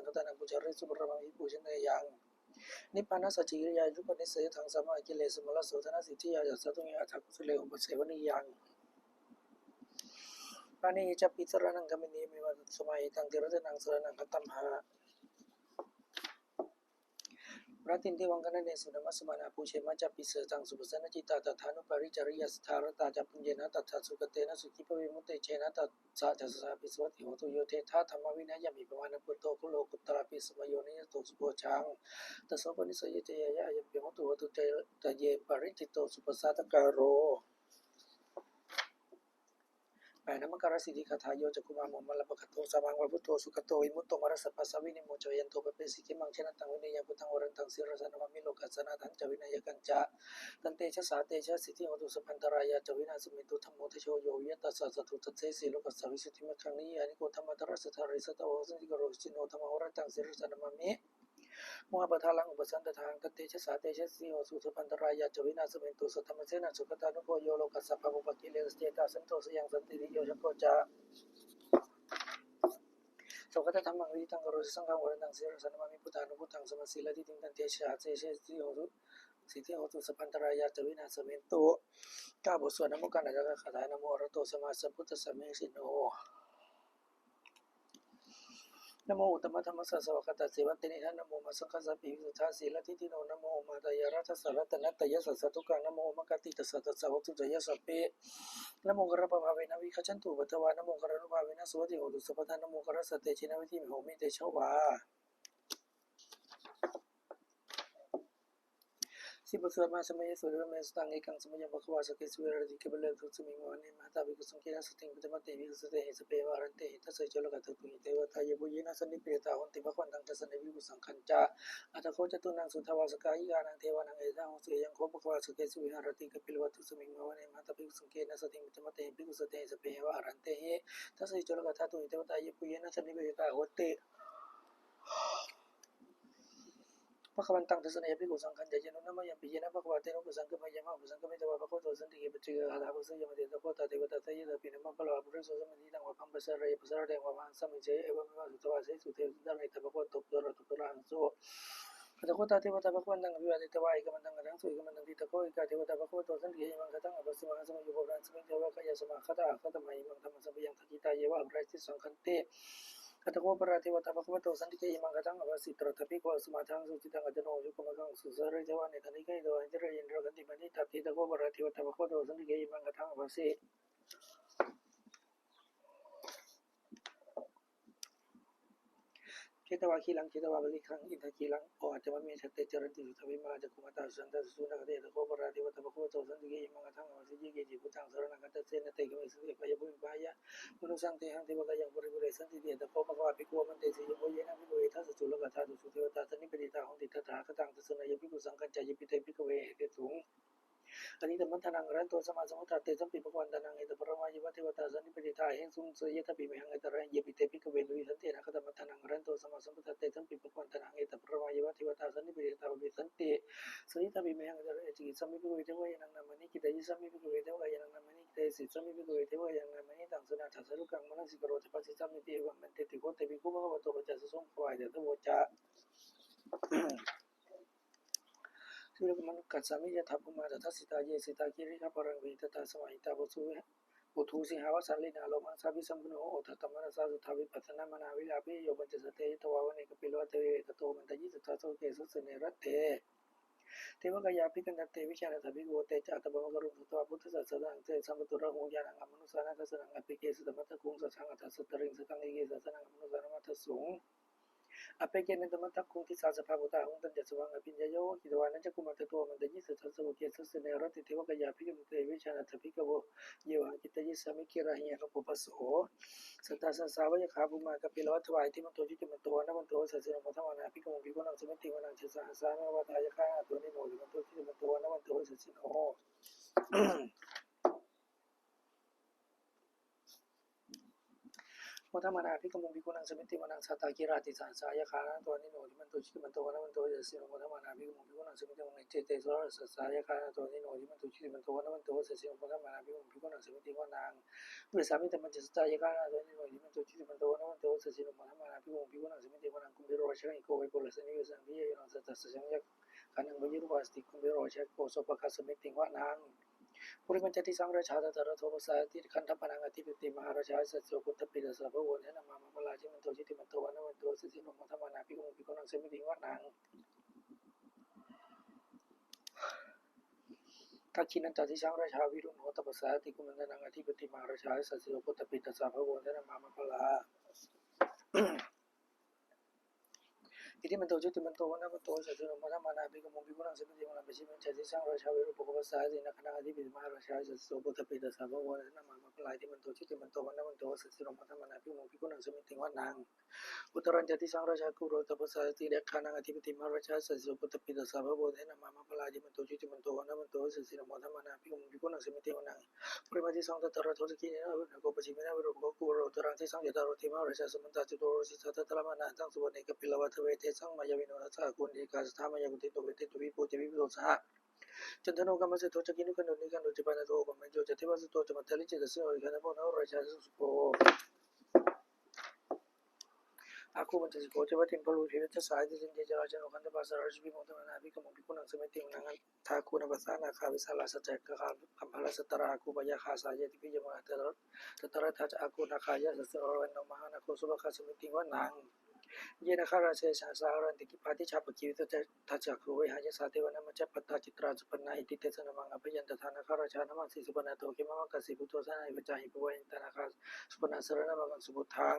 ະນັງ ຄະຕານັງ ປູຊາເຣ ສຸ ປະຣະມາມິ ປູຊະນີຍັງ ນິບພານະສາດທິກິລິຍາ ຢານຸປະນິສສະຍະທັງ ສາມະ ອາກິເລ ສະມະລະໂສ ທະນະສິດທິຍາ ຢາສະຕຸຍະ ອັດຖະກຸສະເລ ອຸປະເສວະນີຍັງ ປາເນຍຈະປິ ສະຣະນັງ ກາມິນີ ເມວະ ຕັດສະມາ ເອຕັງ ຕິລັດຕະນັງ ສະຣະນັງ ຄັດຖາມະ ຣາຕີນ ເທວັງ ຄະນະເນ ສຸ ນະມັດສະມານາ ປູເຊມະຈະປິ ສະຕັງ ສຸປະສັນນະຈິດຕາ ຕັດຖານຸປະຣິຈາຣິຍະ ສັດທາ ຣະຕາຈະ ປຸນເຍນະ ຕັດຖະ ສຸຄະເຕນະ ສຸຂີພະເວ ມຸດເຕເຈນະ ຕັດ ສະ ຈາສະສາ ປິສະວັດຕິໂຫຕຸ ໂຍເທທະ ທຳມະວິນະຍາມິ ປະມານະປຸດໂຕ ຄຸໂລກຸດຕະລະ ປິສະມະໂຍ ນິຍະໂຕ ສຸໂພຊາງ ຕະໂສ ປະນິສສະເຍ ເຈຍາຍະ ອາຍະປິ ໂຫຕຸ ໂຫຕຸ ເຕ ຕະເຍ ປະລິຈິດໂຕ ສຸປັດສາທະກາໂຣ ແປ ນະມະກາລະສິດທິຄາຖາ ໂຍ ຈັກຂຸມາ ໂມ ມະລະປະກະໂຕ ສະມາງ ວາ ພຸດໂທ ສຸກະໂຕ ວິມຸດໂຕ ມາລະສະພາ ສະວິນິໂມຈະຍັນໂຕ ປະເປສິ ເຂມັງ ຊະນະຕັງ ວິເນຍະ ພຸດທັງ ວະຣັນຕັງ ສິລະສາ ນະມາມິ ໂລກັດສະນາທັງ ຈະ ວິນະຍະກັນຈະ ຕັນເຕຊະສາ ເຕຊະສິດທິໂຫຕຸ ສັບພັນຕະລາຍາຈະ ວິນາສະເມຕຸ ທຳໂມ ທະໂຍ ໂຍ ວິຍະຕະສາ ສັດຖຸ ຕັດເສ ສີໂລກັດສາ ວິສຸດທິມັກຂັງ ນິຍານິໂກ ທຳມະທະລະສະທາ ເຣສະຕະໂວ ໂຫສິ ໂກໂຣ ສຸຈິນໂນ ທຳມະ ວະຣັນຕັງ ສິລະສາ ນະມາມິ ໂມຫະປະທາລັງ ອຸປະສັນຕະທາງ ຕັນເຕຊະສາ ເຕຊະສິດທິໂຫຕຸ ສັບພັນຕະລາຍາຈະ ວິນາສະເມຕຸ ສັດທຳມະເສນາ ສຸຄະຕານຸໂພໂຍ ໂລກັດສະ ພະໂມ ປະກິເລສະເຈຕາ ສັນໂຕ ສະຍັງ ສັນຕິ ຕິໂຍ ຈັກໂກ ຈະ ໂສກະຕະທຳມັງ ວິທິຕັງ ກະໂຣ ສັງຄັງ ວະຣັນຕັງ ສິລະສາ ນະມາມິ ພຸດທານຸພຸດທັງ ສະມະສີລະທິດຖິງ ຕັນເຕຊະສາ ເຕຊະສິດທິໂຫຕຸ ສິດທິໂຫຕຸ ສັບພັນຕະລາຍາຈະ ວິນາສະເມຕຸ ກ້າວບົດສວດ ນະໂມການະກະຄາຖາ ນະໂມອະລະໂຕ ສຳມາສຳພຸດທັດສະ ເມສິໂນ ນະໂມອຸດຕະມະທຳມະສະ ສະວາກະຕະ ເສວະເຕ ນິທານ ນະໂມມະສັງຄະສະ ວິສຸດທາສີລະທິດທິໂນ ນະໂມໂອມາຕະຍາຣາທະສາ ລັດຕະນະຕະຍະສາ ສາທຸກາງ ນະໂມໂອມາກາຕິຕະສະ ຕັດສະໂຫຕຸ ຈະຍະສະປິ ນະໂມກະລະປະພາເວນະ ວິຄະຈັນຕຸ ປັດຖະວາ ນະໂມກະລານຸພາເວນະ ສຸວັດຕິໂຫຕຸ ສັບພະທາ ນະໂມກະລະສະ ເຕເຈນະ ວິທິໂຫ ມິ ເຕໂຊວາ ທີ່ບົດສວດມະຫາສະມະຍະສູດ ເອວະເມ ສະຕັງ ເອກັງ ສະມະຍັງ ພະຄະວາ ສັກເກ ສຸວິຫາຣະຕິ ກັບປະເລ ສຸກສະມິງ ວາເມ ມະຫາຕາ ພິກຂຸ ສັງເກ ນະ ສະຖິງ ປະຕິມາເຕ ພິກຂຸ ສະເຕ ເອ ສະເປ ວະ ອະລັນເຕ ເຕ ຊະ ໂຈ ລະກະ ທະຕຸ ເທ ວະຕາ ຍະ ໂພ ເຍ ນະ ສັນນິ ປະຕິຕາ ໂຫນຕິ ພະຄະວັນຕັງ ທັດສະເນ ພິກຂຸ ສັງຄັນຈະ ອັດຖະໂຄ ຈະຕຸນັງ ສຸທາວາສະກາຍະນາງ ເທວານັງ ເອ ທາ ໂຫ ເສ ຍັງ ໂຄ ພະຄະວາ ສັກເກ ສຸວິຫາຣະຕິ ກັບປະເລ ວະ ທຸ ສະມິງ ວາເມ ມະຫາຕາ ພິກຂຸ ສັງເກ ນະ ສະຖິງ ປະຕິມາເຕ ພິກຂຸ ສະເຕ ເອ ສະເປ ວະ ອະລັນເຕ ທັດສະເນ ໂຈ ລະກະ ທະຕຸ ເທ ວະຕາ ຍະ ໂພ ເຍ ນະ ສັນນິ ປະຕິຕາ ໂຫນຕິ ພະຄະວັນຕັງ ທັດສະເນ ພິກຂຸ ສັງຄັນຈະ ຍານຸນະມະຍັມປິ ເຍນະ ພະຄະວາ ເຕໂນ ປະສັງຄະມາຍາມະ ປະສັງຄະມິດຕະວາ ພະຄະວະໂຕ ສັນຕິເກ ປັດຈຸກາ ຄາຖາ ພະເສຍ ຍະມະເດ ຕະໂຄ ຕາ ເທວະຕາ ສະຍະຕາປິ ນະມະ ພະລະວາ ປຸເຣ ໂສ ສະມະນິ ຕັງ ວາພັງ ປະສາຣະ ຍະ ປະສາຣະ ເດ ວາ ມະຫັງ ສະມິງ ເຊ ເອ ວະເມ ວະ ສຸ ທະວາ ເສ ສຸ ເທ ສຸ ຕະເມ ຕະ ພະຄະວະໂຕ ປຸດຕະລະ ຕຸ ຕະລະຫັງ ໂສ ອັດຖະໂຄ ຕາ ເທວະຕາ ພະຄະວັນຕັງ ອະພິວາເດຕະວາ ເອກະມັນຕັງ ອາດານ ໂສ ເອກະມັນຕັງ ທິຕາໂຄ ເອກາ ເທວະຕາ ພະຄະວະໂຕ ສັນຕິເກ ອິມັງ ຄະທັງ ອາພະສິ ມະຫັງ ສະມະໂຍ ໂພ ທະນັງ ສະມິງ ເທວະກາຍະ ສະມາຄາຕາ ອາຄາຕະມະ ອິມັງ ທຳມັງ ສະພະຍັງ ທັກຂິຕາ ເຍວະ ອາພະຣາຊິ ສັງຄັນຕິ ອັດຖະໂຄ ປະຣາ ເທວະຕາ ພະຄະວະໂຕ ສັນຕິເກ ອິມັງ ຄະທັງ ອາພະສິ ຕຣະທະພິກຂະ ສຸມາທັງ ສຸຈິຕັງ ອັດຕະໂນ ໂຍ ໂຄ ມະກັງ ສຸສາເຣ ເທວາ ເນຕານິກາ ເທວາ ອິນເຕຣະ ອິນທະຣາ ກັນຕິມະນິ ຕາ ທິຕາໂຄ ປະຣາ ເທວະຕາ ພະຄະວະໂຕ ສັນຕິເກ ອິມັງ ຄະທັງ ອາພະສິ ເຄຕະວາຄີລັງ ເຄຕະວາບໍລິຄັງ ອິນທະຄີລັງ ໂອ ອາດຕະມະເມ ສັດເຕ ຈະຣັນຕິ ສຸທາວິມາລາ ຈັກຂຸມາຕາ ສຸສັນຕາ ສຸສຸນັກຂະເທ ອັດຖະໂຄ ປະຣາ ເທວະຕາ ພະຄະວະໂຕ ສັນຕິເກ ອິມັງ ຄະທັງ ອາພະສິ ເຢ ເກ ຈິ ພຸດທັງ ສະລະນັງ ຄັດຕະເຊນະ ເຕ ກະມິ ສັນຕິ ພະຍາ ພູມິພາຍະ ມະນຸສາງ ເທຫັງ ເທວະກາຍັງ ປະລິປູເຣ ສັນຕິ ເຕ ອັດຖະໂຄ ພະຄະວາ ພິກຂຸ ອະມັນເຕ ເຊ ຍະ ໂພ ເຍນະ ພິກຂຸ ເອ ທັດສະ ຈຸລະກະທາ ຕຸ ສຸ ເທວະຕາ ສັນນິປະຕິຕາ ໂຫນຕິ ຕະຖາຄະຕັງ ທັດສະເນ ຍະ ພິກຂຸ ສັງຄັນຈະ ຍະປິ ເຕ ພິກຂະເວ ເຫຕຸ ອະຕິຕະມັດຖານັງ ອະລະຫັນໂຕ ສຳມາສຳພຸດທາ ເຕສັມປິ ພະຄະວັນຕານັງ ເອຕະປະຣະມາຍະວະ ເທວະຕາ ສັນນິປະຕິຕາ ເຫຕຸ ເສ ຍະຖາປິ ເມຫັງ ອັນຕະຣາຍະປິ ເຕ ພິກຂະເວ ປຸລິສັນເຕນະ ຄະຕະມັດຖານັງ ອະລະຫັນໂຕ ສຳມາສຳພຸດທາ ເຕສັມປິ ພະຄະວັນຕານັງ ເອຕະປະຣະມາຍະວະ ເທວະຕາ ສັນນິປະຕິຕາ ປຸລິສັນເຕ ສະຍິຕາປິ ເມຫັງ ອັນຕະຣາຍະ ຈິກິດສາມິ ພິກຂະເວ ເທວະຍານັງ ນາມານິ ກິດຕາຍິສາມິ ພິກຂະເວ ເທວະຍານັງ ນາມານິ ກິດຕາຍິສິດສາມິ ພິກຂະເວ ເທວະຍານັງ ນາມານິ ຕັງ ສະນາຖາ ສາທຸກັງ ມະນະສິກາໂຣ ຈະ ປະສິດສາມິ ເອວັມ ມັນ ເຕ ຕິ ໂຄ ເຕ ພິກຂຸ ພະຄະວະໂຕ ປັດຈະສະສົງ ພະຄະວາ ຍະ ທະໂວ ຈະ ສຸເຣ ກະມະນຸ ກັດສາມິ ຍະຖາ ພູມາ ຕະທັດສິຕາ ເຢ ສິຕາ ກິຣິຄາພາລັງ ວິຈິຕະຕາ ສະມາຫິຕາ ໂພ ໂພ ທຸ ສິງຫາວະ ສາລີນາໂລມະ ສາພິ ສຳພຸນໂນ ໂອທະຕະມະນະສາ ສຸທາ ວິປັດສະນາ ມະນາ ວິລາ ພິຍະໂຍ ປັນຈະ ສະເຕ ຍະທະວາ ວະເນ ກະປິລະ ວະ ເທ ເອກະໂຕ ມັນຕະຍິ ສັດທາ ໂຊ ເກ ສັດສະເນ ຣັດເທ ເທວະກາຍາ ພິກຂັນຕະ ເຕ ວິຄານະຖາ ພິກຂະໂວ ເຕ ຈະ ອັດຕະບັງວະກະລຸ ສຸດທະວາ ພຸດທະສັດສະນັງ ເຕ ສັມປະຕູ ຣາຫູ ຍານັງ ອະມະນຸສານັງ ທັດສະນັງ ອາເປເກ ສັດຕະມັດຖະຄຸງ ສັດທັງ ອັດຖະສັດຕະລິງ ສັດທັງ ເອເກ ສັດສະນັງ ອະມະນຸສານັງ ມັດທະສຸງ ອາເປເກ ນັນຕະມັດຖະຄຸງ ທິສາ ສະພາ ພຸດທາ ອະຮຸງ ຕັນຈະ ສະວັງ ອະພິນຍະໂຍ ກິດຕະວາ ນັນຈະກຸມາ ຕະໂຕ ມັນຕະຍິ ສັດທັງ ສະໂວ ເກ ສັດສະເນ ຣັດເທ ເທວະກາຍາ ພິກຂັນຕະ ເຕ ວິຄານະຖາ ພິກຂະໂວ ເຍວະ ກິດຕະຍິສາມິ ກິລາຫິ ຍານຸໂກ ປະໂສ ສັດຕາ ສະສາ ໄວຍະຄາ ພູມາ ກະປິລະ ວັດທະວາ ອິດທິມັນໂຕ ຈຸຕິມັນໂຕ ວັນນະວັນໂຕ ໂອຊະສິໂນ ໂມທະມານາ ພິກຂະມຸ ພິກຂຸນັງ ສະມິດທິວະນັງ ເຊສາ ອາສາ ມະວາທາ ຍະຄາ ອາໂຕ ນິໂນ ທິມັນໂຕ ຈຸຕິມັນໂຕ ວັນນະວັນໂຕ ໂອຊະສິໂນ ໂມທະມານາ ພິກຂະມຸ ພິກຂຸນັງ ສະມິດທິວະນັງ ຊາຕາ ກິລາຕິສາ ສາຍະຄາ ອາໂຕ ນິໂນ ທິມັນໂຕ ຈຸຕິມັນໂຕ ວັນນະວັນໂຕ ໂອຊະສິໂນ ໂມທະມານາ ພິກຂະມຸ ພິກຂຸນັງ ສະມິດທິວະນັງ ເຈເຕ ໂສລະສັດສາຍະຄາ ອາໂຕ ນິໂນ ທິມັນໂຕ ຈຸຕິມັນໂຕ ວັນນະວັນໂຕ ໂອຊະສິໂນ ໂມທະມານາ ພິກຂະມຸ ພິກຂຸນັງ ສະມິດທິວະນັງ ເວສາມິ ທຳມັນຈະ ສະຕາຍະຄາ ອາໂຕ ນິໂນ ທິມັນໂຕ ຈຸຕິມັນໂຕ ວັນນະວັນໂຕ ໂອຊະສິໂນ ໂມທະມານາ ພິກຂະມຸ ພິກຂຸນັງ ສະມິດທິວະນັງ ກຸມພີໂຣ ຣາຊະກັງ ເອໂກ ເວປຸລະ ສະນິເວສັງ ພິຍະໂຍ ນັງ ສັດຕະ ສະຍັງ ຍະຄານັງ ວະຍະລຸວາສະຕິ ກຸມພີໂຣ ຣາຊະກັງ ໂກ ໂສປະຄາ ສະມິດທິວະນັງ ປຸລິມັນຈະ ທິສັງ ຣາຊາ ທັດຕະຣະໂທ ປະສາຍະຕິ ຄັນທະປະນັງ ອະທິປະຕິ ມະຫາຣາຊາ ສະໂສ ໂພຕະປິດຕະສາ ພະໂວ ເທນະ ມາມະ ພະລາ ທິມັນໂຕ ຈຸຕິມັນໂຕ ວັນນະວັນໂຕ ໂອຊະສິໂນ ໂມທະມານາ ພິກຂະມຸ ພິກຂຸນັງ ສະມິດທິວະນັງ ທັກຂິນັນຈະ ທິສັງ ຣາຊາ ວິລຸນໂຫ ຕັບປະສາຍະຕິ ກຸມພັນທະນັງ ອະທິປະຕິ ມະຫາຣາຊາ ສະສິໂລ ໂພຕະປິດຕະສາ ພະໂວ ເທນະ ມາມະ ພະລາ ອິດທິມັນໂຕ ຈຸຕິມັນໂຕ ວັນນະວັນໂຕ ສະສິໂນ ໂມທະມານາ ພິກຂະມຸ ພິກຂຸນັງ ສະມິດທິວະນັງ ປັດຊິມັນຈະ ທິສັງ ຣາຊາ ວິຣູປະໂກ ປັດສາຍະຕິ ນາຄະນັງ ອະທິປະຕິ ມະຫາຣາຊາ ສະສິໂລ ໂພຕະປິດຕະສາ ພະໂວ ເທນະ ມາມະ ພະລາ ອິດທິມັນໂຕ ຈຸຕິມັນໂຕ ວັນນະວັນໂຕ ສະສິໂນ ໂມທະມານາ ພິກຂະມຸ ພິກຂຸນັງ ສະມິດທິວະນັງ ອຸດຕະຣັນຈະ ທິສັງ ຣາຊາ ກຸໂຣ ຕັບປະສາຍະຕິ ເດກຂານັງ ອະທິປະຕິ ມະຫາຣາຊາ ສະສິໂລ ໂພຕະປິດຕະສາ ພະໂວ ເທນະ ມາມະ ພະລາ ອິດທິມັນໂຕ ຈຸຕິມັນໂຕ ວັນນະວັນໂຕ ສະສິໂນ ໂມທະມານາ ພິກຂະມຸ ພິກຂຸນັງ ສະມິດທິວະນັງ ປຸລິມະທິສັງ ທັດຕະຣະໂທ ທັກຂິເນ ວິລຸນໂນໂກ ປັດຊິເມນະ ວິໂຣປະໂກ ກຸໂຣ ອຸດຕະຣັງ ທິສັງ ຈະຕາໂຣ ເທມະ ມະຫາຣາຊາ ສະມັນຕາ ຈະຕຸໂຣ ສິດສາ ທັດຕະລະມະນາ ທັງສຸວັນເນ ກະປິລະວະທະເວ ເທສັງ ມາຍາວິໂນ ທັດສະ ອາກູ ເນກາສະຖາ ມາຍາກຸນທິໂຕ ເວທິໂຕ ວິປູ ຈະ ວິປຸໂຕ ສະຫະ ຈັນທະໂນ ກາມະເສດໂທ ຈະກິນຸ ຄະໂນ ນິຄາໂນ ຈະປານະໂທ ໂອປະມະໂຍ ຈະ ເທວະະສັດໂຕ ຈະ ມັດຕາລີ ຈະ ຕະສິໂນ ເດຄານາໂພ ນະໂຣ ຣາຊາ ສຸໂກ ອາຄູ ບັນທະສິໂກ ເທວະະຕິນ ພະໂລ ເທວະະສັດສາ ເຕ ຈັນເທ ຈະ ຣາຊະໂນ ຄັນທະປາ ສະລາ ຣາຊະພີ ໂມທະມານາ ພິກຂະມຸ ພິກຂຸນັງ ສະມິດທິວະນັງ ທາຄູ ນາພະສາ ນາຄາ ວິສາລາ ສັດຈະກະຄາ ກັມພະລາ ສັດຕະຣາ ອາຄູ ພະຍາ ຄາສາ ຍະຕິ ພິຍະມະ ທັດຕະຣະ ທັດຕະຣະທາ ຈະ ອາຄູ ນາຄາ ຍະ ສະສິໂຣ ວັນໂນ ມະຫານາໂຄ ສຸພະຄາ ສະມິດທິວະນັງ ເຍ ນາຄາ ຣາເຊສາ ສາຫະລັນຕິ ກິປາຕິ ຊາປະກິ ວິຕະ ທັດສະ ອາຄູ ເວຫາຍະສາ ເທວະານາມະ ຈະ ປັດຕາ ຈິຕຣາ ສຸປະນາ ອິດທິ ເຕ ສະນະ ມັງ ອະພະຍັນຕະທາ ນາຄາຣາຊາ ນະມະ ສີ ສຸປະນາໂທ ເຂມະມະກະສີ ພຸດໂທ ສານາ ວິຈາຫິ ພູ ວາຍັນຕະ ນາຄາ ສຸປະນາ ສະຣະນະມະກັງ ສຸພຸດທັງ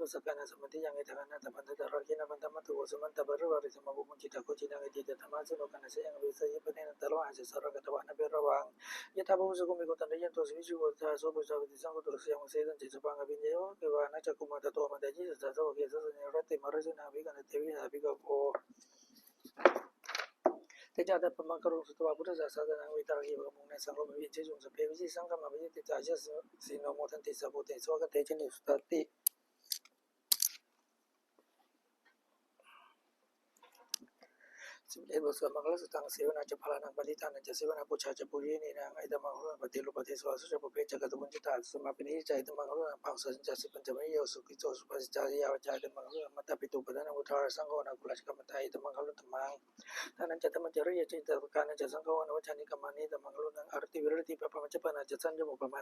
ປັດສະການະສະມາທິຍັງ ເອຕະຄະນະຕະພັນທະຕະຣາເຄນະພັນທະມັດຖຸໂກ ສະມັນຕະປະລິວາຣິສະມະໂພ ມຸນຈິຕາໂຄ ຈິນາງ ເອຕິຕະທະມາ ສຸໂນການະສະຍັງ ອະວິຊາເຍ ປະເນນະຕະໂລ ອາຊະສະຣະກະຕະວານະເບຣະວັງ ຍະຖາ ໂພວິສຸໂກ ເມໂກ ຕັນດະຍັນໂຕ ສະວິຈຸໂກ ທະໂສ ໂພຊາ ປະຕິສັງໂຄ ໂຕ ສະຍັງ ເສຕັນ ເຈ ສະພັງ ອະພິນຍາໂຍ ເກວານະຈັກຂຸມາ ຕະໂຕ ອະມາດຕະເຍ ສັດຕາ ສາວະເກ ສາສະເນ ຣະເຕ ມະຣະເສນາ ອະວິການະເທວິ ອະພິກາໂຄ ເຕຈາຕະປະມັງຄະລຸງ ສຸດຕະວາ ພຸດທະສາສະນາ ວິຕາລະກີປະກຳມຸງ ເນສັງໂລມະວິເຊຈຸງ ສັບເພ ວິຈິດສັງຄະມາ ວິຈິກິດສາ ຍະສິໂນ ໂມທັນຕິ ສັບພູເຕ ສຸວັກກະເຕ ຈະນິ ສຸຕາຕິ ສິບເອັດ ບົດສວດມັງຄະລະສຸດຕັງ ເສວະນາຈະພະລານັງ ປະຕິທານະຈະ ເສວະນາປູຊາຈະ ປູຊະຍະນີນາງ ເອຕະມັງຄະລຸນະ ປະເທໂລປະເທສະວາ ສຸຈະ ປຸບເພ ຈັກກະຕະວົນ ຈິຕາ ສະມາປິເນ ເອຈາ ເອຕະມັງຄະລຸນະ ປັງສະສັນຈາ ສິປັນຈະ ມະຍໂຍ ສຸກິໂຕ ສຸພາສິດຈາ ຍາວະຈາ ເອຕະມັງຄະລຸນະ ມາຕາປິຕຸ ປະທານະ ວຸດທາຣະສັງໂຄ ອະນາຄຸລະ ຈັກກະມັນຕາ ເອຕະມັງຄະລຸນະ ທຳມັງ ທານັນຈະ ທຳມັນຈະ ອະລິຍະຈິນຕະການັນຈະ ສັງຄະຫວານະ ວັດຖານິ ກຳມານີ ເອຕະມັງຄະລຸນະ ອາລະຕິ ວິລະລະຕິ ປະພາ ມັດຈະປະນາ ຈະ ສັນໂຍ ໂມ ປະມາ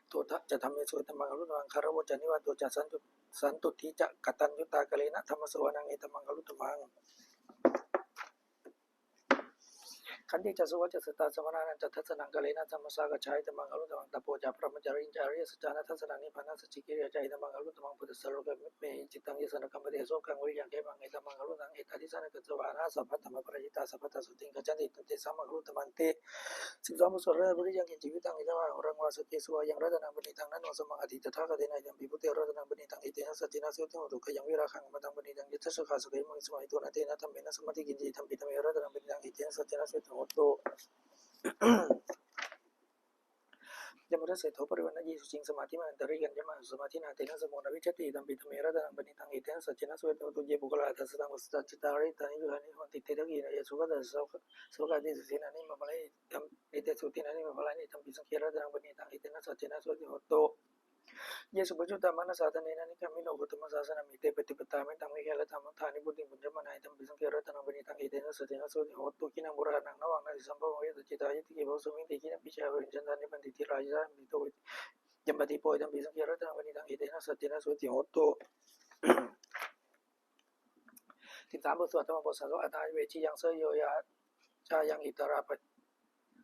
ໂທ ຈະ ທຳເມສຸ ເອຕະມັງຄະລຸນະ ອັງຄາລະໂວ ຈະ ນິວາໂຕ ຈະ ສັນຕຸ ສັນຕຸທິ ຈະ ກະຕັນຍູຕາ ກາເລນະ ທຳມະສະວະນັງ ເອຕະມັງຄະລຸນະ ທຳມັງ ຂັນຕິ ຈະ ສຸວັດຈະ ສະຕາ ສະມະນານັນຈະ ທັດສະນັງ ກາເລນະ ທຳມະສາກະຈາ ເອຕະມັງຄະລຸນະ ທຳມັງ ຕະໂປ ຈະ ພະລະມັນຈະ ອະຣິຍະຈານະ ທັດສະນະ ນິບພານະ ສັດຈິກິລິຍາຈາ ເອຕະມັງຄະລຸນະ ທຳມັງ ພຸດທະສາໂລກາມິ ຈິດຕັງ ຍະສະນະກຳປະເດ ອະໂສກັງ ວິລິຍັງ ເຂມັງ ເອຕະມັງຄະລຸນະ ເອຕາທິສານະ ກະສະວານາ ສະພະທຳມະປະລາຊີຕາ ສະພະທາຕຸຕິງ ກະຈັນຕິ ຕັນເຕ ສະມັງຄະລຸນະ ທຳມັນເຕ ສິບສອງ ບົດສວດ ເວລາ ວິລິຍັງ ກິນຈີວິຕັງ ເອຕະວາ ໂຫ ຣັງ ວາ ສັກເກ ສຸວາ ຍັງ ລັດຕະນັງ ປະນີຕັງ ນະໂນ ສະມັງ ອະທິດຖະຖາ ຄະເທນາ ຍຳ ວິພຸດເທ ລັດຕະນັງ ປະນີຕັງ ເອເຕນະ ສັດເທນະ ໂສຕິ ໂຫຕຸ ຂະຍັງ ວິລາຄັງ ອະມະຕັງ ປະນີຕັງ ຍະຖະສະຄາ ສະເກ ຍະມັງ ສະມາຫິໂຕ ອະນາເທນະ ທຳເມນະ ສະມາທິ ກິນຈີ ທຳປິ ທຳເມ ລັດຕະນັງ ປະນີຕັງ ເອເຕນະ ສັດເທນະ ໂສຕິ ໂຫຕຸ ຍະມຸດຕະເສໂທ ປະລິວັນນະເຍ ສຸຈິງ ສະມາທິມາ ອັນຕະລິກັນ ຍະມະ ສະມາທິນາ ເຕນະ ສະໂມ ນະວິດຊະຕິ ທຳປິ ທຳເມ ລັດຕະນັງ ປະນີຕັງ ເອເຕນະ ສັດເທນະ ໂສຕິ ໂຫຕຸ ເຢ ປຸກຄະລາ ອັດຖະສະຕັງ ປັດສະຈະ ຈິດຕາ ອະລິຕານິ ໂຍທານິ ໂຫຕິ ເຕ ທັກຂິນາ ເຢ ສຸກະຕະ ສະວະກາ ເຕ ສຸເທນາ ນິມະພະລາ ເອເຕ ເອເຕ ສຸທິນາ ນິມະພະລາ ເອ ທຳປິ ສັງເຂ ລັດຕະນັງ ປະນີຕັງ ເອເຕນະ ສັດເທນະ ໂສຕິ ໂຫຕຸ ເຍ ສຸປະຈຸດຕາ ມານະສາ ທະເນນະ ນິກະມິໂນ ໂຄຕະມະສາສະນາມິ ເຕ ປະຕິປັດຕາ ເມຕັງ ເມຂະ ລັດຖະມັນທາ ນິພຸດທິງ ປຸນຍະມານາ ເອຕັມປິ ສັງເຂ ລັດຕະນັງ ປະນີຕັງ ເອເຕນະ ສັດເທນະ ໂສຕິ ໂຫຕຸ ກິນນັງ ປູຣານັງ ນະວັງ ນະສິ ສຳພະວັງ ຍະຕະຈິຕາ ຍະຕິ ເກ ພະວະ ສະມິງ ເຕ ກິນນະ ປິຊາ ຍະ ວິນຈັນຕາ ນິບບັນຕິ ທີລາ ຍະສະ ຍະມະຕິໂປ ຍະມະຕິໂປ ຍະຕະປິ ສັງເຂ ລັດຕະນັງ ປະນີຕັງ ເອເຕນະ ສັດເທນະ ໂສຕິ ໂຫຕຸ ສິບສາມ ບົດສວດທຳມະບົດ ສາທຸ ອັດຖະ ເວຊະຍັງ ເຊໂຍ ຍະ ຈາຍັງ ອິດຕະຣາ ປະ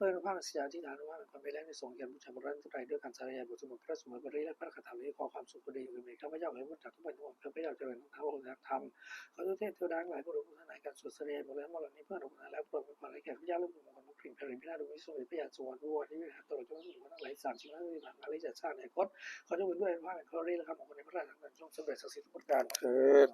ດ້ວຍອານຸພາບແຫ່ງສັດຈາທິຖານ ອານຸພາບແຫ່ງຄວາມມີແຮງ ທີ່ຊົງໃຫ້ແກ່ບຸດຊາຍ ບໍ່ລັງເກຍ ດ້ວຍການສາທະຍາຍບົດສົນທະ ພະສວດ ເພື່ອເລີດພະນະຄາຖາ ແລະ ຂໍຄວາມສຸກຄວາມດີ ໃຫ້ແກ່ເມ ຂ້າພະເຈົ້າ ໃຫ້ບຸດຈັກ ຂ້າພະເຈົ້າ ເຈຣິນທັງທັງໂລກ ແລະ ທຳ ຂໍເທວະເທວະດາທັງຫຼາຍ ໂປດອົບນຸສາໃຫ້ການສວດສາທະຍາຍບົດ ແລະ ມໍລະນິເພດ ອານຸພາບທັງຫຼາຍ ໂປດເປັນພານໃຫ້ແກ່ຂ້າພະເທັາ ແລະ ເພື່ອຄວາມປອດໄພແກ່ຂ້າພະເຈົ້າ ແລະ ໝູ່ມະນຸດ ຜູ້ເພດ ແລະ ເທວະດາ ຜູ້ທີ່ມີພະລານໃນການສວດສາທະຍາຍບົດ ແລະ ໝໍລະນີເພື່ອອະນຸພາບທັງຫຼາຍ ສາມສິ່ງນັ້ນ ທີ່ຜ່ານມາ ແລະ ຈາກຊາດໃນອະນາຄົດ ຂໍຈົ່ງເປັນດ້ວຍອານຸພາບແຫ່ງຄວາມດີ ແລະ ຄຳຂອບຄຸນໃນພະລານນັ້ນ ຈົ່ງສຳເລັດສັກສິດທຸກປະການເທີ້ນ.